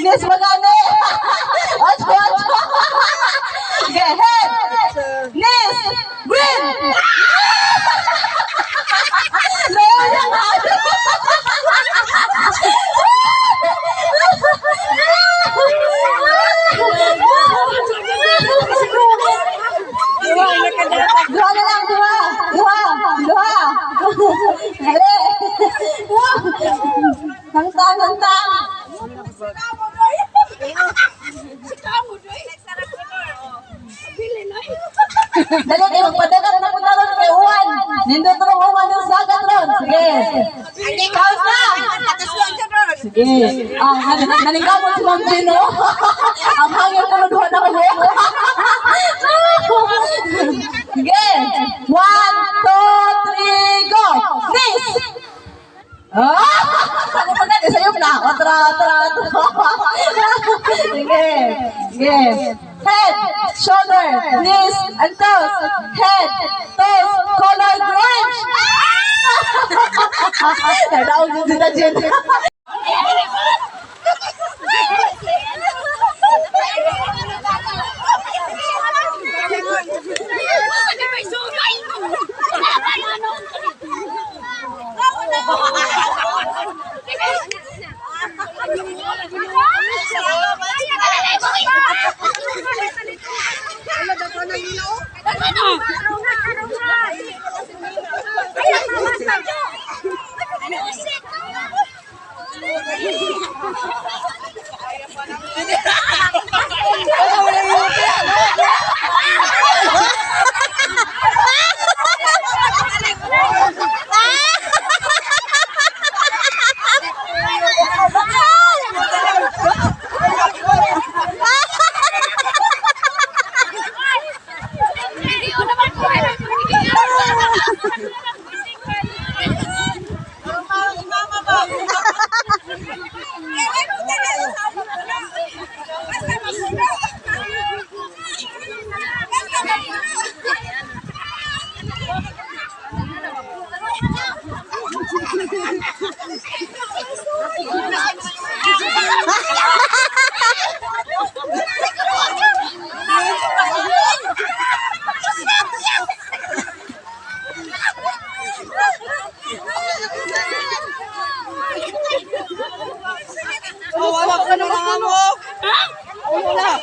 Knees magani. Ocho, ocho. Sige, head, knees, green. Layo na. Duha na lang, duha. Duha, duha. Dali. Hangtang, hangtang. Dali kayo, magpadagat na punta ron kay Juan. Nindot ron Juan yung sagat ron. Sige. Kaos na. Sige. Ah, naningkamot si Ma'am Gino. Ang hangin ko duha na ko. Sige. One, two, three, go. Knees. Ah! Ano pa gani? Sa'yo na. Otra, otra, otra. Sige. Sige. Head, shoulder, knees, and toes. Head, toes, color green. Nadaog din sila dyan. Oh, wala ka na lang mo. Wala.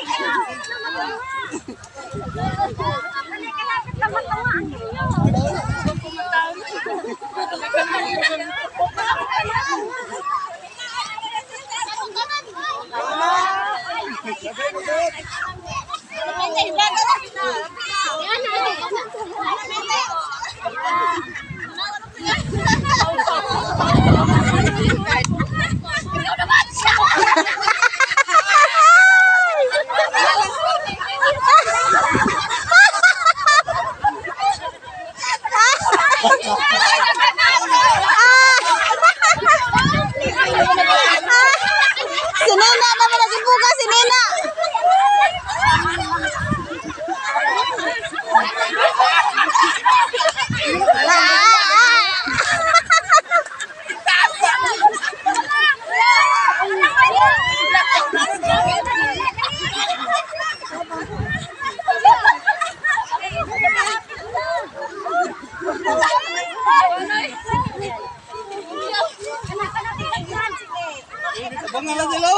Si Nina naman nagibuga si Nina. Sabang na lang sila.